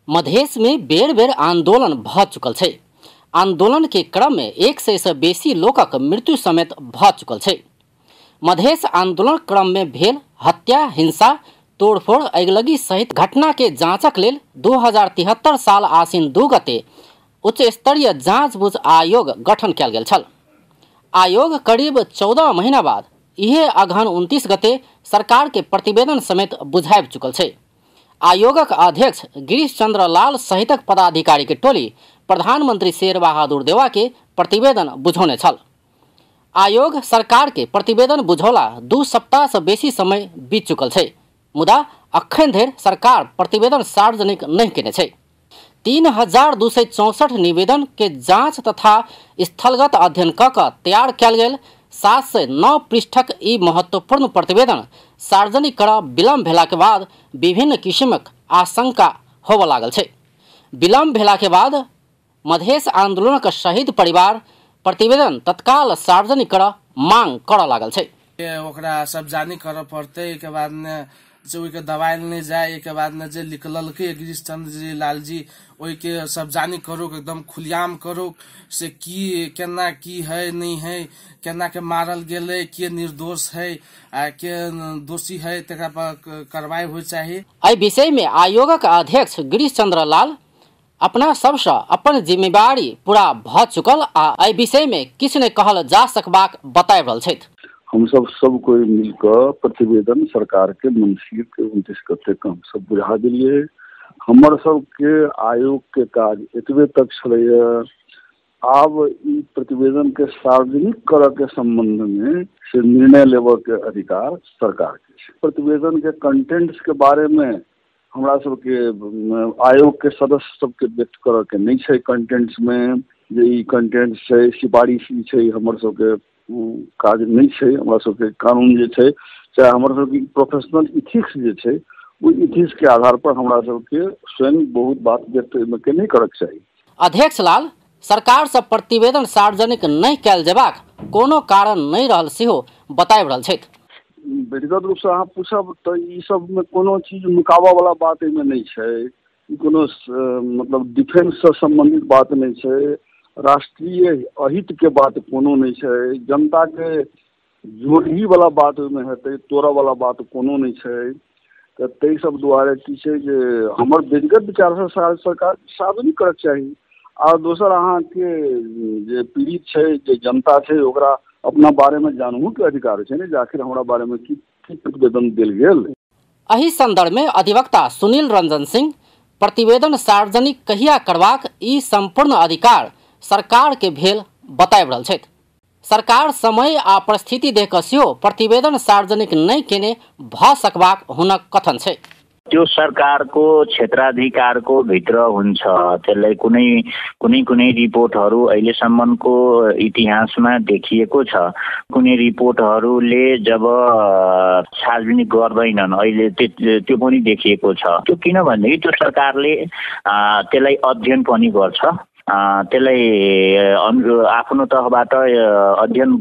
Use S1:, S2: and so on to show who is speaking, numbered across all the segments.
S1: मधेश में बेर बेर आंदोलन भ चुकल छै। आंदोलन के क्रम में 100 से बेसी लोकक मृत्यु समेत भ चुकल छै। मधेश आंदोलन क्रम में भेल हत्या, हिंसा, तोड़फोड़, अगिलगी सहित घटना के जांचक लेल 2073 साल आसिन 2 गते उच्च स्तरीय जांच बुझ आयोग गठन कयल गेल छल। आयोग करीब 14 महीना बाद इहे अगहन 29 गते सरकार के प्रतिवेदन समेत बुझाबि चुकल छै। आयोगक अध्यक्ष गिरीश चंद्र लाल सहितक पदाधिकारी के टोली प्रधानमंत्री शेर बहादुर देवा के प्रतिवेदन बुझौने छल। आयोग सरकार के प्रतिवेदन बुझौला 2 सप्ताह से बेसी समय बीत चुकल छै, मुदा अखन धरि सरकार प्रतिवेदन सार्वजनिक नहि केने छै। 3264 निवेदन के जांच तथा स्थलगत अध्ययन क क तैयार कयल गेल 709 पृष्ठक ई महत्वपूर्ण प्रतिवेदन सार्वजनिक कर विलम्ब भेला के बाद विभिन्न किसिमक आशंका होबऽ लागल छै। विलम्ब भेला के बाद मधेश आंदोलनक शहीद परिवार प्रतिवेदन तत्काल सार्वजनिक कर मांग करऽ लागल छै।
S2: ओकरा सब जानी करऽ पड़तै, एहिके बाद ने जे ओहिके दबायल नहि जाय, एहिके बाद ने जे लिखलकै गिरीश चंद्र जी लाल जी ओहिके सब जानी करो, एकदम खुलियाम करो से की केना की है नहीं है, केना के मारल गेलै, के निर्दोष है आ के दोषी है, तकरा पर कार्रवाई होइ चाही।
S1: एहि विषय में आयोगक अध्यक्ष गिरीश चंद्र लाल अपना सबसँ अपन जिम्मेवारी पूरा भ चुकल आ एहि विषय में किछु नहि कहल जा सकबाक बताबि रहल छथि।
S3: हम सब कोई मिलकर प्रतिवेदन सरकार के मंसिर के 29 गते के हम सब बुझा दिलिए। हमर सबके आयोग के काज एतबे तक छलैया। आब ई प्रतिवेदन के सार्वजनिक करऽ के संबंध में से निर्णय लेबऽ के अधिकार सरकार के छै। प्रतिवेदन के कंटेंट्स के बारे में हमरा सबके आयोग के सदस्य सबके व्यक्त करऽ के नहि छै। कंटेंट्स में जे ई कंटेंट्स छै, सिफारिश ई छै, हमर सबके काज नहि छै। हमरा सबके कानून जे छै, चाहे हमर सबके प्रोफेशनल इथिक्स जे छै, ओहि इथिक्स के आधार पर हमरा सबके स्वयं बहुत बात व्यक्त एहिमे के नहि करक चाही।
S1: अध्यक्ष लाल सरकार से प्रतिवेदन सार्वजनिक नहि कयल जेबाक कोनो कारण नहि रहल सेहो बताबि रहल छथि।
S3: व्यक्तिगत रूपसँ अहाँ पूछब तऽ ई सबमे कोनो चीज नुकाबऽ वाला बात एहिमे नहि छै। ई कोनो मतलब डिफेंस से सम्बन्धित बात नहि छै, राष्ट्रीय अहित के बात कोनो नहि छै, जनता के जोड़ही वाला बात ओहिमे हेतै, तोड़ऽ वाला बात कोनो नहि छै। तऽ ताहि सब दुआरे की छै जे हमर व्यक्तिगत विचारसँ सरकार सार्वजनिक करक चाही। आ दोसर अहाँके जे पीड़ित छै, जे जनता छै, ओकरा अपना बारे में जानहु के अधिकार छै ने, जे आखिर हमरा बारे में की की प्रतिवेदन देल गेल।
S1: एहि संदर्भ में अधिवक्ता सुनील रंजन सिंह प्रतिवेदन सार्वजनिक कहिया करबाक ई संपूर्ण अधिकार सरकार के भेल बताबि रहल छथि। सरकार समय आ परिस्थिति देख कऽ सेहो प्रतिवेदन सार्वजनिक नहि केने भऽ सकबाक हुनक कथन छै।
S4: त्यो सरकारको क्षेत्राधिकारको भित्र हुन्छ। त्यसलाई कुनै कुनै कुनै रिपोर्टहरू अहिलेसम्मको इतिहासमा देखिएको छ, कुनै रिपोर्टहरूले जब सार्वजनिक गर्दैनन् अहिले त्यो पनि देखिएको छ। त्यो किनभनेदेखि त्यो सरकारले त्यसलाई अध्ययन पनि गर्छ, त्यसलाई आफ्नो तहबाट अध्ययन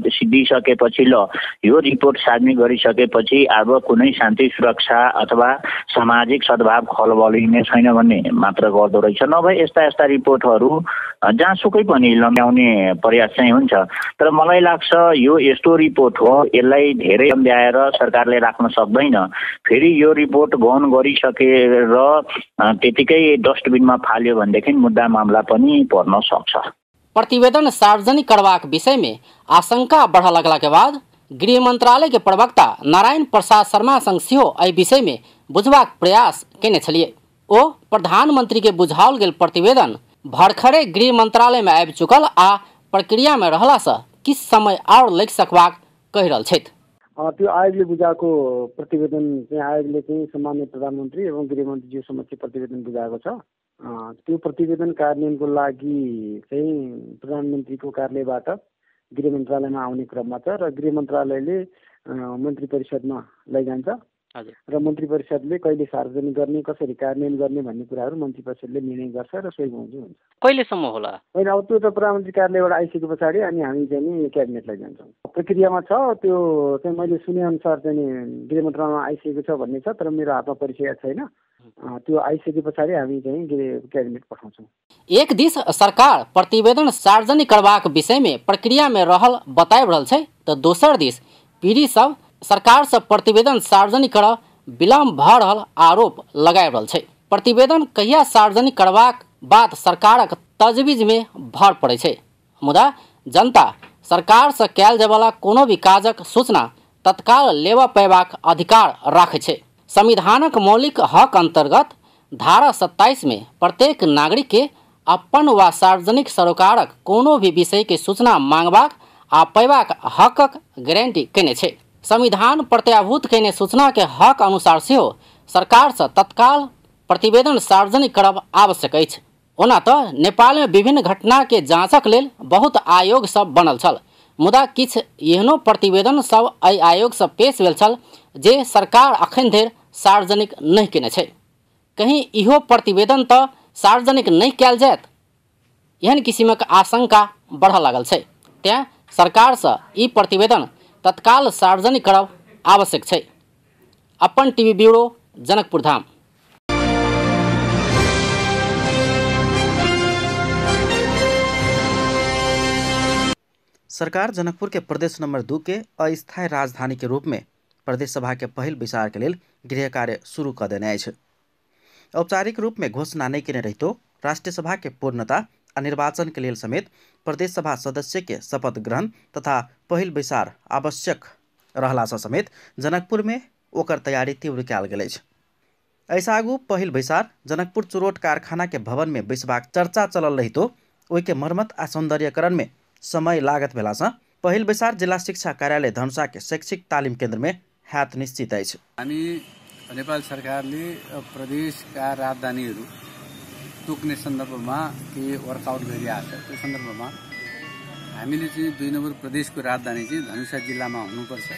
S4: सिद्धिसकेपछि ल यो रिपोर्ट सार्वजनिक गरिसकेपछि अब कुनै शान्ति सुरक्षा अथवा सामाजिक सद्भाव खलबलिने छैन भन्ने मात्र गर्दो रहेछ। नभए यस्ता यस्ता रिपोर्टहरू जहाँसुकै पनि लम्ब्याउने प्रयास चाहिँ हुन्छ। तर मलाई लाग्छ यो यस्तो रिपोर्ट हो, यसलाई धेरै लम्ब्याएर सरकारले राख्न सक्दैन। फेरि यो रिपोर्ट गौण गरिसकेर त्यतिकै डस्टबिनमा फाल्यो भनेदेखि मुद्दा मामला पनि पर्न सक्छ।
S1: प्रतिवेदन सार्वजनिक करबाक विषय में आशंका बढ़ऽ लगला के बाद गृह मंत्रालय के प्रवक्ता नारायण प्रसाद शर्मा संग सेहो एहि विषय में बुझबाक प्रयास केने छलियै। ओ प्रधानमंत्री के बुझाओल गेल प्रतिवेदन भरखरे गृह मंत्रालय में आबि चुकल आ प्रक्रिया में रहला से किछु समय और लागि सकबाक कहि रहल छथि।
S5: त्यो आयोगले बुझाएको प्रतिवेदन चाहिँ आयोगले चाहिँ सम्माननीय प्रधानमन्त्री एवं गृहमन्त्रीज्यू समक्ष प्रतिवेदन बुझाएको छ। त्यो प्रतिवेदन कार्यान्वयनको लागि चाहिँ प्रधानमन्त्रीको कार्यालयबाट गृह मन्त्रालयमा आउने क्रममा छ र गृह मन्त्रालयले मन्त्री परिषदमा लैजान्छ र मन्त्री परिषदले कहिले सार्वजनिक गर्ने, कसरी कार्यान्वयन गर्ने भन्ने कुराहरू मन्त्री परिषदले निर्णय गर्छ र सोही बमोजिम हुन्छ।
S1: कहिलेसम्म होला?
S5: होइन, अब त्यो त प्रधानमन्त्री कार्यालयबाट आइसके पछाडि अनि हामी चाहिँ नि क्याबिनेटलाई जान्छौँ। प्रक्रियामा छ, त्यो चाहिँ मैले सुनेअनुसार चाहिँ नि गृह मन्त्रालयमा आइसकेको छ भन्ने छ, तर मेरो हातमा परिचय छैन। त्यो आइसके पछाडि हामी चाहिँ क्याबिनेट पठाउँछौँ।
S1: एक दिस सरकार प्रतिवेदन सार्वजनिक करबाक विषय में प्रक्रिया में रहल बताबि रहल छै तऽ दोसर दिस पीड़ित सब सरकार से प्रतिवेदन सार्वजनिक कर विलम्ब भऽ रहल आरोप लगाबि रहल छै। प्रतिवेदन कहिया सार्वजनिक करबाक बात सरकारक तजवीज में भर पड़ै छै, मुदा जनता सरकार से कयल जायवला कोनो भी काजक सूचना तत्काल लेबऽ पयबाक अधिकार राखै छै। संविधानक मौलिक हक अंतर्गत धारा 27 में प्रत्येक नागरिक के अपन वा सार्वजनिक सरोकारक कोनो भी विषय के सूचना मांगबाक आ पयबाक हकक गारंटी केने छै। संविधान प्रत्याभूत केने सूचना के हक अनुसार सेहो सरकार से तत्काल प्रतिवेदन सार्वजनिक करब आवश्यक अछि। ओना तऽ नेपाल में विभिन्न घटना के जांचक लेल बहुत आयोग सब बनल छल, मुदा किछु एहनो प्रतिवेदन सब एहि आयोग से पेश भेल छल जे सरकार अखन धरि सार्वजनिक नहि केने छै। कहीं इहो प्रतिवेदन तऽ सार्वजनिक नहि कयल जायत, एहन किसिमक आशंका बढ़ऽ लागल छै। तें सरकारसँ ई प्रतिवेदन तत्काल सार्वजनिक करब आवश्यक छै। अपन टीवी ब्यूरो, जनकपुर धाम।
S6: सरकार जनकपुर के प्रदेश नंबर 2 के अस्थायी राजधानी के रूप में प्रदेश सभा के पहिल बैसार के लेल गृह कार्य शुरू कऽ देने अछि। औपचारिक रूप में घोषणा नहीं केने रहितो राष्ट्रीय सभा के पूर्णता आ निर्वाचन के लेल समेत प्रदेश सभा सदस्य के शपथ ग्रहण तथा पहिल बैसार आवश्यक रहलासँ समेत जनकपुर में ओकर तैयारी तीव्र कयल गेल अछि। एहिसँ आगू पहिल बैसार जनकपुर चुरोट कारखाना के भवन में बैसबाक चर्चा चलल रहितो ओहिके मरम्मत आ सौंदर्यकरण में समय लागत भेलासँ पहिल बैसार जिला शिक्षा कार्यालय धनुषा के शैक्षिक तालिम केन्द्र में हैत निश्चित अछि।
S7: हामी नेपाल सरकारले प्रदेशका राजधानीहरू तोक्ने सन्दर्भमा के वर्कआउट गरिरहेको छ, त्यो सन्दर्भमा हामीले चाहिँ 2 नम्बर प्रदेशको राजधानी चाहिँ धनुषा जिल्लामा हुनुपर्छ,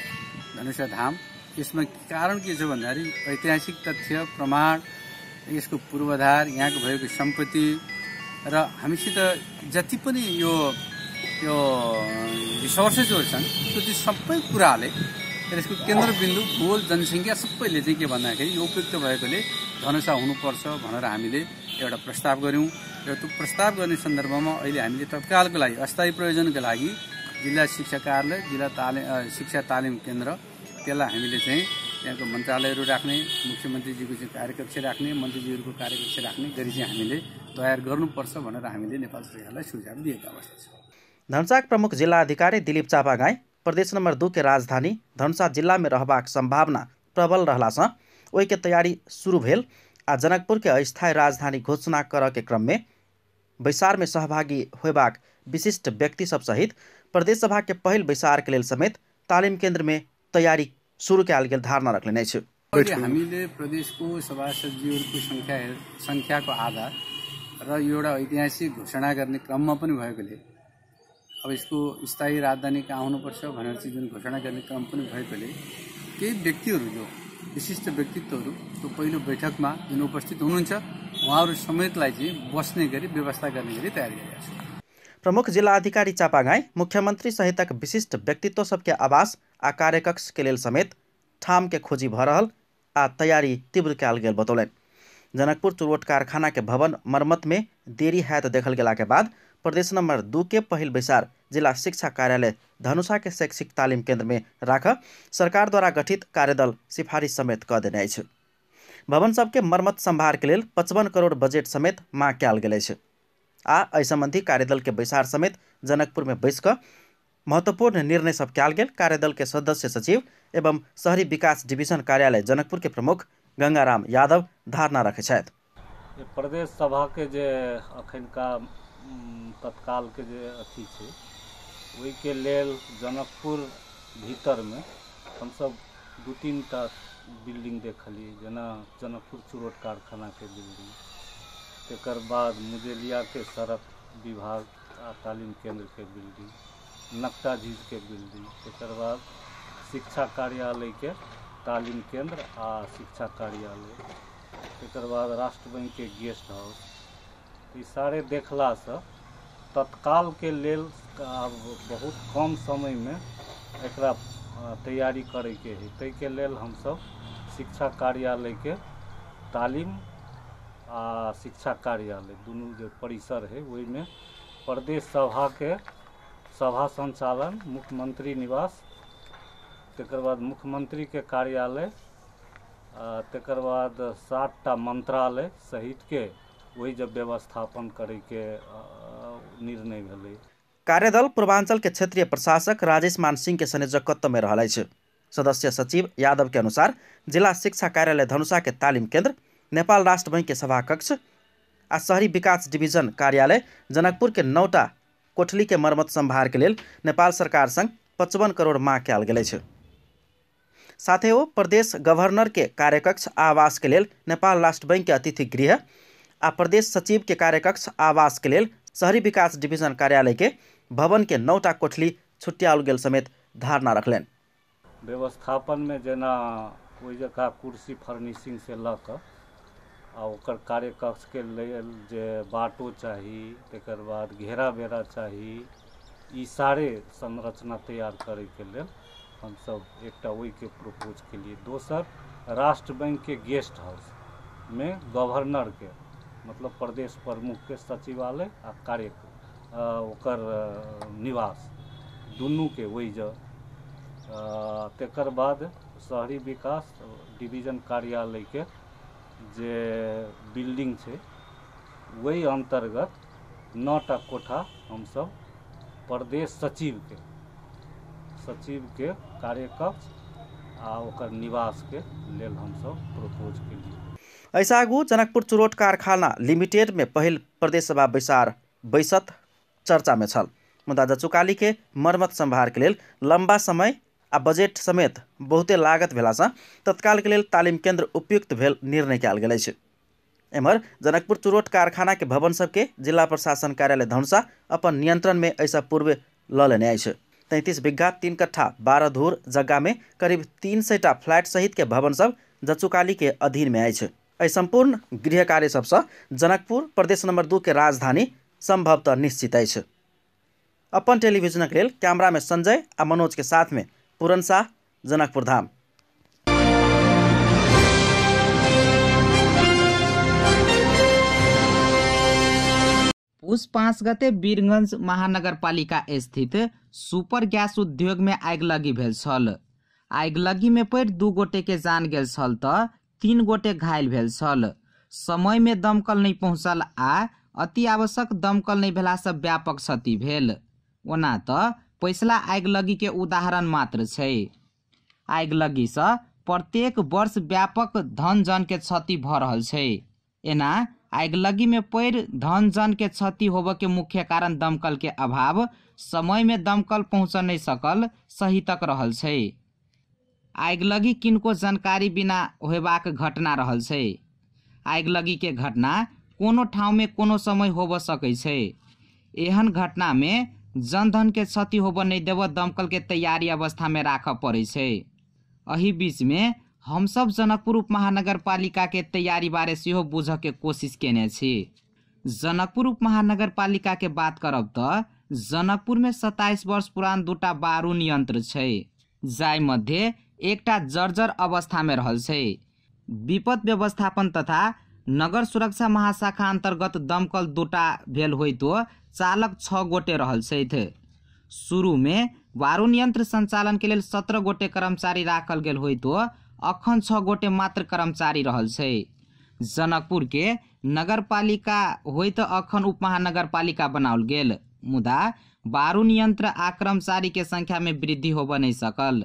S7: धनुषा धाम। यसमा कारण के छ भन्दाखेरि ऐतिहासिक तथ्य प्रमाण, यसको पूर्वाधार, यहाँको भएको सम्पत्ति र हामीसित जति पनि यो यो रिसोर्सेसहरू छन् त्यो चाहिँ सबै कुराले र यसको केन्द्रबिन्दु भूगोल जनसङ्ख्या सबैले चाहिँ के भन्दाखेरि यो उपयुक्त भएकोले धनुषा हुनुपर्छ भनेर हामीले एउटा प्रस्ताव गऱ्यौँ र त्यो प्रस्ताव गर्ने सन्दर्भमा अहिले हामीले तत्कालको लागि अस्थायी प्रयोजनको लागि जिल्ला शिक्षा कार्यालय, जिल्ला तालिम शिक्षा तालिम केन्द्र, त्यसलाई हामीले चाहिँ त्यहाँको मन्त्रालयहरू राख्ने, मुख्यमन्त्रीजीको चाहिँ कार्यकक्ष राख्ने, मन्त्रीजीहरूको कार्यकक्ष राख्ने गरी चाहिँ हामीले तयार गर्नुपर्छ भनेर हामीले नेपाल सरकारलाई सुझाव दिएका अवस्था छ।
S6: धनुषाक प्रमुख जिल्ला अधिकारी दिलीप चापागाई प्रदेश नंबर 2 के राजधानी धनुषा जिला में रहबाक संभावना प्रबल रहलासँ ओहिके तैयारी शुरू भेल आ जनकपुर के अस्थायी राजधानी घोषणा करऽ के क्रम में बैसार में सहभागी होयबाक विशिष्ट व्यक्ति सब सहित प्रदेश सभा के पहिल बैसार के लेल समेत तालिम केन्द्र में तैयारी शुरू कयल गेल धारणा रखलनि अछि।
S7: हामीले प्रदेशको सभासदजीहरूको संख्याको आधार र यो एउटा ऐतिहासिक घोषणा गर्ने क्रममा पनि भएकोले अब यसको स्थायी राजधानी कहाँ हुनुपर्छ भनेर चाहिँ जुन घोषणा गर्ने क्रम पनि भएकोले केही व्यक्तिहरू जो विशिष्ट व्यक्तित्वहरू त्यो पहिलो बैठकमा जुन उपस्थित हुनुहुन्छ उहाँहरू समेतलाई चाहिँ बस्ने गरी व्यवस्था गर्ने गरी तयारी गरिरहेको छ।
S6: प्रमुख जिल्ला अधिकारी चापागाई मुख्यमंत्री सहितक विशिष्ट व्यक्तित्व सबके आवास आ कार्यकक्ष के लेल समेत ठाम के खोजी भऽ रहल आ तैयारी तीव्र कयल गेल बतौलनि। जनकपुर चुरोट कारखाना के भवन मरम्मत में देरी हैत देखल गेला के बाद प्रदेश नंबर 2 के पहिल बैसार जिला शिक्षा कार्यालय धनुषा के शैक्षिक तालिम केन्द्र में राख सरकार द्वारा गठित कार्यदल सिफारिश समेत कऽ देने अछि। भवन सबके मरम्मत संभार के लेल 55 करोड़ बजट समेत मांग कयल गेल अछि आ एहि संबंधी कार्यदल के बैसार समेत जनकपुर में बैस कऽ महत्वपूर्ण निर्णय सब कयल गेल। कार्यदल के सदस्य सचिव एवं शहरी विकास डिवीजन कार्यालय जनकपुर के प्रमुख गंगाराम यादव धारणा रखै छथि।
S8: प्रदेश सभा के जे अखनका तत्काल के जे अथी छै ओहिके लेल जनकपुर भीतरमे हमसब 2-3 टा बिल्डिंग देखलियै, जेना जनकपुर चुरोट कारखानाके बिल्डिंग, तकर बाद मुजेलियाके सड़क विभाग आ तालिम केन्द्रके बिल्डिंग, नकटा झीजके बिल्डिंग, तकर बाद शिक्षा कार्यालयके तालिम केन्द्र आ शिक्षा कार्यालय, तकर बाद राष्ट्र बैंकके गेस्ट हाउस। ई सारे देखलासँ तत्काल के लेल आब बहुत कम समयमे एकरा तैयारी करैके है, ताहिके लेल हमसब शिक्षा कार्यालयके तालिम आ शिक्षा कार्यालय दुनू जे परिसर है ओहिमे प्रदेश सभाके सभा संचालन, मुख्यमंत्री निवास, तकर बाद मुख्यमंत्रीके कार्यालय, तकर बाद 7टा मंत्रालय सहितके ओहि जब व्यवस्थापन करैके निर्णय भेलै।
S6: कार्यदल पूर्वांचल के क्षेत्रीय प्रशासक राजेश मान सिंह के संयोजकत्व में रहल अछि। सदस्य सचिव यादव के अनुसार जिला शिक्षा कार्यालय धनुषा के तालिम केंद्र, नेपाल राष्ट्र बैंक के सभा कक्ष आ शहरी विकास डिवीजन कार्यालय जनकपुर के 9टा कोठली के मरम्मत संभार के लेल नेपाल सरकार संग 55 करोड़ मांग कयल गेल अछि। साथे ओ प्रदेश गवर्नर के कार्यकक्ष आवास के लेल नेपाल राष्ट्र बैंक के अतिथि गृह आ प्रदेश सचिव के कार्यकक्ष आवास के लेल शहरी विकास डिवीजन कार्यालय के भवन के 9टा कोठली छुट्याओल गेल समेत धारणा रखलनि।
S8: व्यवस्थापन में जेना ओहि जगह कुर्सी फर्निशिंग से लऽ कऽ आ ओकर कार्यकक्ष के लेल जे बाटो चाही, तकर बाद घेरा बेरा चाही, ई सारे संरचना तैयार करैके लेल हमसब एकटा ओहिके प्रपोज केलिए। दोसर राष्ट्र बैंक के गेस्ट हाउस में गवर्नर के मतलब प्रदेश प्रमुख के सचिवालय आ कार्य ओकर निवास दुनू के ओहि जगह। तकर बाद शहरी विकास डिवीजन कार्यालय के जे बिल्डिंग छै ओहि अंतर्गत 9टा कोठा हमसब प्रदेश सचिव के कार्यकक्ष आ ओकर निवास के लेल हमसब प्रपोज केलिए।
S6: ऐसा आगू जनकपुर चुरोट कारखाना लिमिटेड में पहिल प्रदेश सभा बैसार बैसत चर्चा में छल, मुदा जचुकाली के मरम्मत संभार के लेल लंबा समय आ बजट समेत बहुते लागत भेलासँ तत्काल के लेल तालिम केंद्र उपयुक्त भेल निर्णय कयल गेल अछि। एम्हर जनकपुर चुरोट कारखाना के भवन सबके जिला प्रशासन कार्यालय धनुषा अपन नियंत्रण में एहिसँ पूर्व लऽ लेने अछि। 33 बीघा 3 कट्ठा 12 धूर जगह में करीब 300टा फ्लैट सहित के भवन सब जचुकाली के अधीन में अछि। एहि संपूर्ण गृह कार्य सबसँ जनकपुर प्रदेश नंबर 2 के राजधानी संभवतः निश्चित अछि। अपन टेलीविजनक लेल कैमरा में संजय आ मनोज के साथ में पूरन शाह, जनकपुर धाम।
S9: पुष 5 गते वीरगंज महानगरपालिका स्थित सुपर गैस उद्योग में आगिलगी भेल छल। आगिलगी में पड़ि 2 गोटे के जान गेल छल त 3 गोटे घायल भेल छल। समय में दमकल नहीं पहुँचल आ अति आवश्यक दमकल नहीं भेला से व्यापक क्षति भेल। ओना त पैसला आगिलगी के उदाहरण मात्र छै। आगिलगी से प्रत्येक वर्ष व्यापक धन जन के क्षति भ रहल छै। एना आगिलगी में पड़ि धन जन के क्षति होबऽ के मुख्य कारण दमकल के अभाव, समय में दमकल पहुँच नहीं सकल सहितक रहल छै। आगिलगी किनको जानकारी बिना होयबाक घटना रहल छै। आगिलगी के घटना कोनो ठाउँ में कोनो समय होबऽ सकै छै। एहन घटना में जनधन के क्षति होबऽ नहीं देबऽ दमकल के तैयारी अवस्था में राखऽ पड़ै छै। एहि बीच में हमसब जनकपुर उपमहानगरपालिका के तैयारी बारे सेहो बुझऽ के कोशिश केने छी। जनकपुर उपमहानगरपालिका के बात करब त जनकपुर में 27 वर्ष पुरान 2टा बारुण यंत्र छै, जाहि मध्ये एकटा जर्जर अवस्था में रहल छै। विपद व्यवस्थापन तथा नगर सुरक्षा महाशाखा अंतर्गत दमकल 2टा भेल होइतो चालक 6 गोटे रहल छथि। शुरू में वारुण यंत्र संचालन के लेल 17 गोटे कर्मचारी राखल गेल होइतो अखन 6 गोटे मात्र कर्मचारी रहल छै। जनकपुर के नगरपालिका होइत अखन उपमहानगरपालिका बनाओल गेल, मुदा बारुण यंत्र आ कर्मचारी के संख्या में वृद्धि होबऽ नहीं सकल।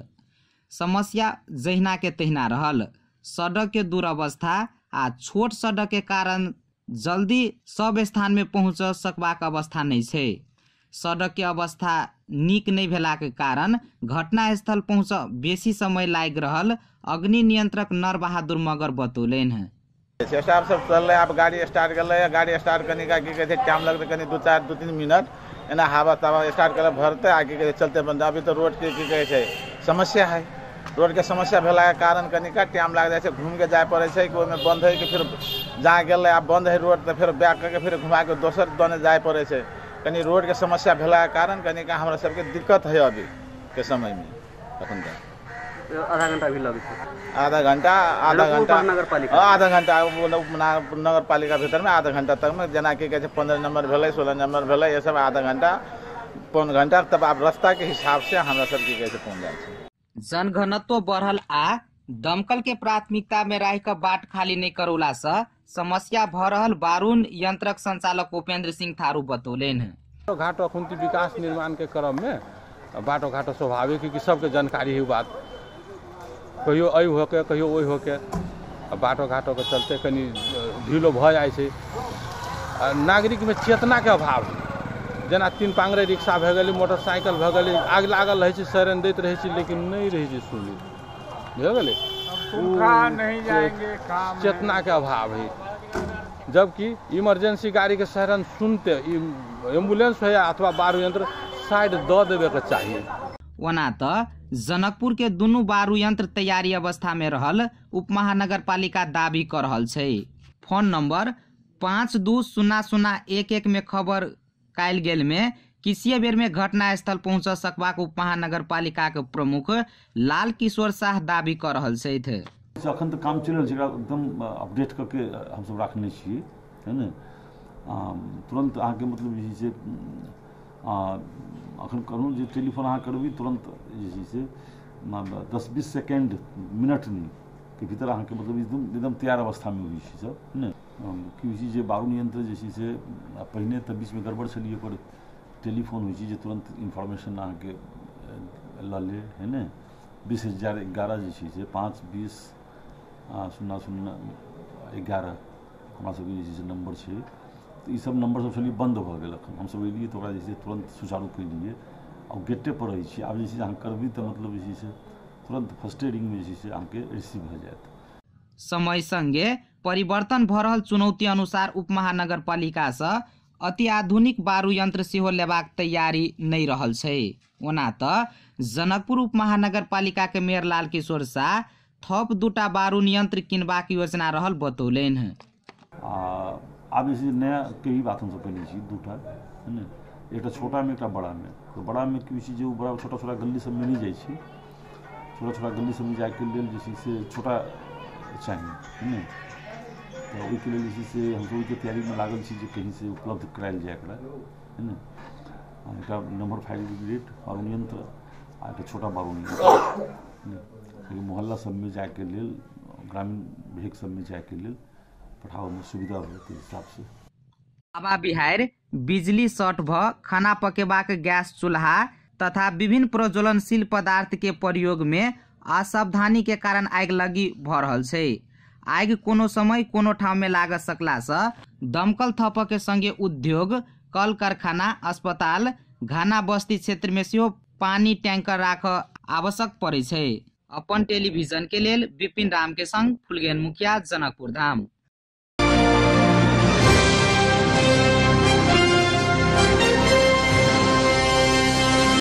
S9: समस्या जहिना के तहिना रहल। सड़क के दुरवस्था आ छोट सड़क के कारण जल्दी सब स्थान में पहुँच सकबाक अवस्था नहीं छै। सड़क के अवस्था नीक नहीं भेला के कारण घटनास्थल पहुँच बेसी समय लागि रहल अग्नि नियंत्रक नर बहादुर मगर बतौलनि।
S10: स्टाफ सब चललै, आब गाड़ी स्टार्ट गेलै, गाड़ी स्टार्ट कनी का की कहै छै टाइम लगतै कनी 2-3 मिनट, एना हवा तावा स्टार्ट करऽ भरतै आ की कहै छै चलते बंद। अभी तऽ रोड के की कहै छै समस्या है, रोड के समस्या भेला के कारण कनिका टाइम लागि जाइ छै, घूम के जाय पड़ै छै कि ओहिमे बंद है कि फिर जहाँ गेलै आब बंद है रोड तऽ फेर बैक करके फिर घुमा के दोसर दने जाय पड़ै छै। कनी रोड के समस्या भेला के कारण कनिका हमरा सबके दिक्कत है अभी के समय में। अखन तक
S11: आधा घंटा भी लगै छै।
S10: आधा घंटा, आधा घंटा
S11: नगरपालिका,
S10: आधा घंटा नगरपालिका भीतरमे आधा घंटा तकमे, जेना की कहै छै 15 नंबर भेलै, 16 नंबर भेलै, ये सब आधा घंटा पौन घंटा, तब आब रास्ताके हिसाबसँ हमरा सब की कहै छै पहुँच जाइ छै।
S9: जनघनत्व बढ़ल आ दमकल के प्राथमिकता में राखि कऽ बाट खाली नहि करौला से समस्या भ रहल बारून यंत्रक संचालक उपेंद्र सिंह थारू बतौलनि।
S12: घाटो अखुनती विकास निर्माण के क्रम में बाटो घाटो स्वाभाविक है कि सबके जानकारी है बात, कहियो एहि होके कहियो ओहि होके, बाटो घाटो के चलते कनि ढीलो भऽ जाइ छै। नागरिक में चेतना के अभाव है, जेना 3 पांगरे रिक्शा भऽ गेलै, मोटरसाइकिल भऽ गेलै, आगि लागल रहै छै, सायरन दैत रहै छै, लेकिन नहि रहै छै सुनै, भऽ गेलै चेतना के अभाव है। जबकि इमरजेंसी गाड़ी के सायरन सुनते एम्बुलेंस हो अथवा बारू यंत्र साइड दऽ देवे के चाहिए।
S9: ओना तऽ जनकपुर के दुनू बारू यंत्र तैयारी अवस्था में रहल उपमहानगरपालिका दावी कर रहल छै। फोन नंबर 520011 में खबर कायल गेल में किसी बेर में घटनास्थल पहुंच सकबाक उपमहानगरपालिका के प्रमुख लाल किशोर शाह दावी कर रहल छथि।
S13: अखन तऽ काम चलि रहल छै, एकदम अपडेट कऽ के हमसब राखने छियै, है ने। तुरन्त अहाँके मतलब जे छै से अखन कहलहुँ जे टेलीफोन अहाँ करबै तुरन्त जे छै से 10-20 सेकेंड मिनट नहि के भीतर अहाँके मतलब एकदम एकदम तैयार अवस्थामे होइ छै सब, है ने। की होइ छै जे बारून यंत्र जे छै से पहिने तऽ बीचमे गड़बड़ छलियै, ओकर टेलीफोन होइ छै जे तुरन्त इन्फॉर्मेशन अहाँके लऽ ले, है ने। 20011 जे छै से 5 20 0 0 11 हमरा सबके जे छै से नम्बर छै। तऽ ई सब नम्बर सब छलियै बन्द भऽ गेल। अखन हमसब एलियै तऽ ओकरा जे छै तुरन्त सुचारू केलियै आ गेटे पर रहै छी। आब जे छै अहाँ करबै तऽ मतलब जे छै से तुरन्त फर्स्टे रिंगमे जे छै से अहाँके रिसीव भऽ जायत।
S9: समय संगे परिवर्तन भऽ रहल चुनौती अनुसार उपमहानगरपालिका सँ अति आधुनिक बारू यंत्र सेहो लेबाक तैयारी नहि रहल छै। ओना तऽ जनकपुर उपमहानगरपालिका के मेयर लाल किशोर शाह थप 2टा बारून यंत्र किनबाक योजना रहल बतौलनि।
S13: आब जे छै नया के भी बात हमसब केने छी 2टा, है ने, एकटा छोटामे एकटा बड़ामे। तऽ बड़ामे की होइ छै जे ओ बड़ा छोटा छोटा गली सबमे नहि जाइ छै, छोटा छोटा गली सबमे जाइके लेल जे छै से छोटा चाही, है ने। तऽ ओहिके लेल जे छै से हमसब ओहिके तैयारीमे लागल छी जे कहीँसँ उपलब्ध करायल जाय एकरा, है ने। एकटा नम्बर फायर ब्रिगेड बारून यंत्र आ एकटा छोटा बारून यंत्र, मोहल्ला सबमे जाइके लेल, ग्रामीण भेग सबमे जाइके लेल पठाबऽमे सुविधा होय ताहि हिसाबसँ।
S9: हवा बिहारि, बिजली शॉर्ट भऽ खाना पकेबाक गैस चूल्हा तथा विभिन्न प्रज्वलनशील पदार्थ के प्रयोग में असावधानी के कारण आगिलगी भऽ रहल छै। आगि कोनो समय कोनो ठाम में लाग सकला सँ दमकल थपऽ के संगे उद्योग, कल कारखाना, अस्पताल, घना बस्ती क्षेत्र में सेहो पानी टैंकर राखऽ आवश्यक पड़ै छै। अपन टेलीविजन के लेल विपिन राम के संग फुलगेन मुखिया, जनकपुर धाम।